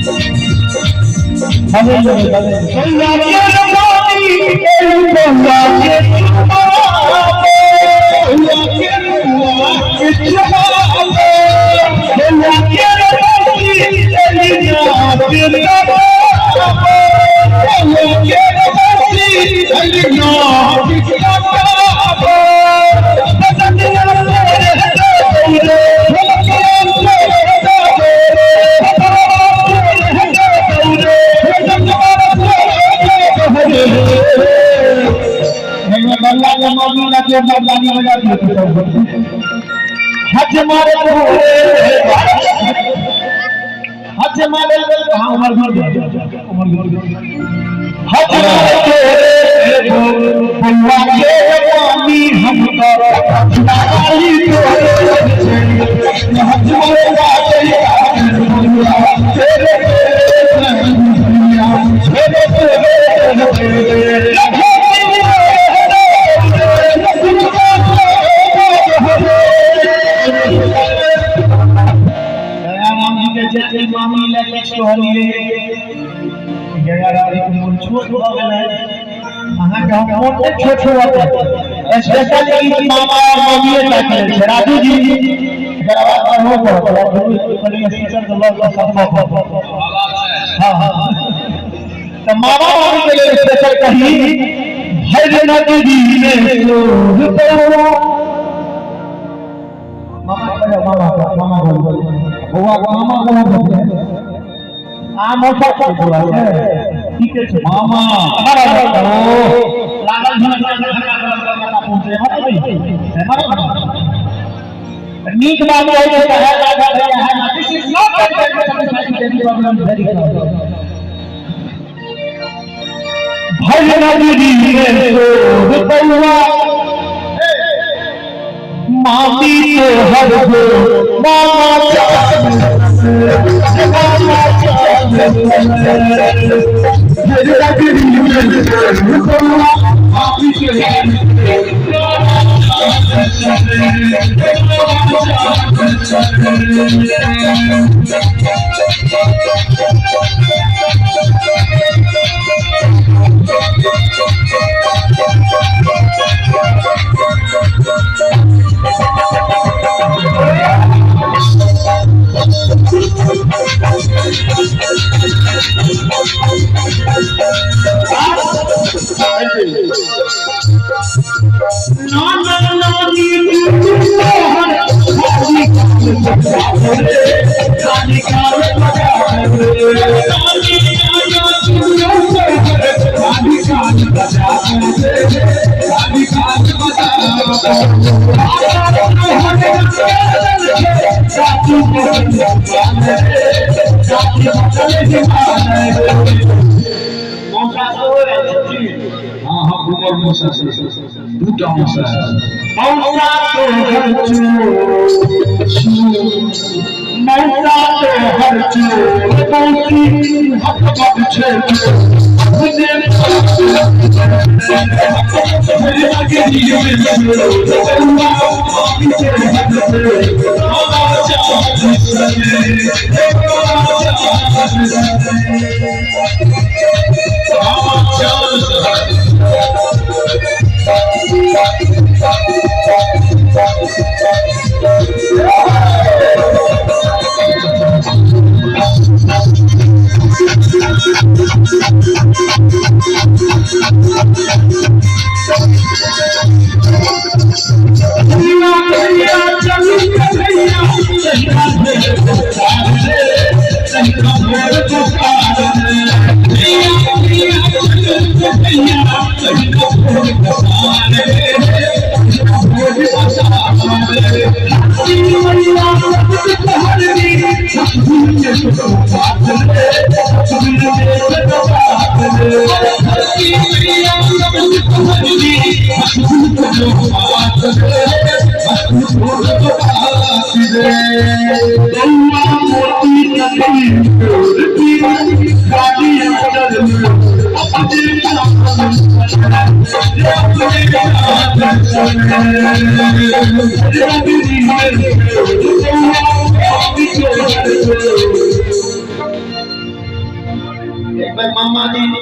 बौआ के मामी बौआ के बौआ के बौआ के बौआ के मामी बौआ के हज मारे हज मारे हाँ उमर घर उमर घर हज मारे बउआ के मामी हम तो नाली तोरे हज मारे दयाराम जी के जे मामी लए किछु कहलिए गया राम जी के मोन छोट भऽ गेलै। अहाँके हम मोन नहि छोट होअ, स्पेशल ई मामा और मामिए टा के छै। राजू जी, एकर आवाज बढ़बो पड़त, कनि स्पीकर के लग सम्भव। हाँ हाँ, तऽ मामा मामी के लेल स्पेशल कही भरि नगरी में सोर बौआ। मामा कहियो, मामा मामा बोल बौआ, मामा बोल आ मौसा बोला ठीक छै मामा। लागल पहुँचे नीक बात कहै छै तऽ है लागल है है। This is not problem, very भर नगरी में सोर बौआ मामी तो हर गो मामा मामा नाना नानी तोहर मौसा सेहो आयल छथिन। हाँ हाँ, घूमर मौसा से दूटा मौसा। मौसा तोहर चोर, मौसा तोहर चोर, मौसी हक बक छै अपने। एक बेर मामा जी।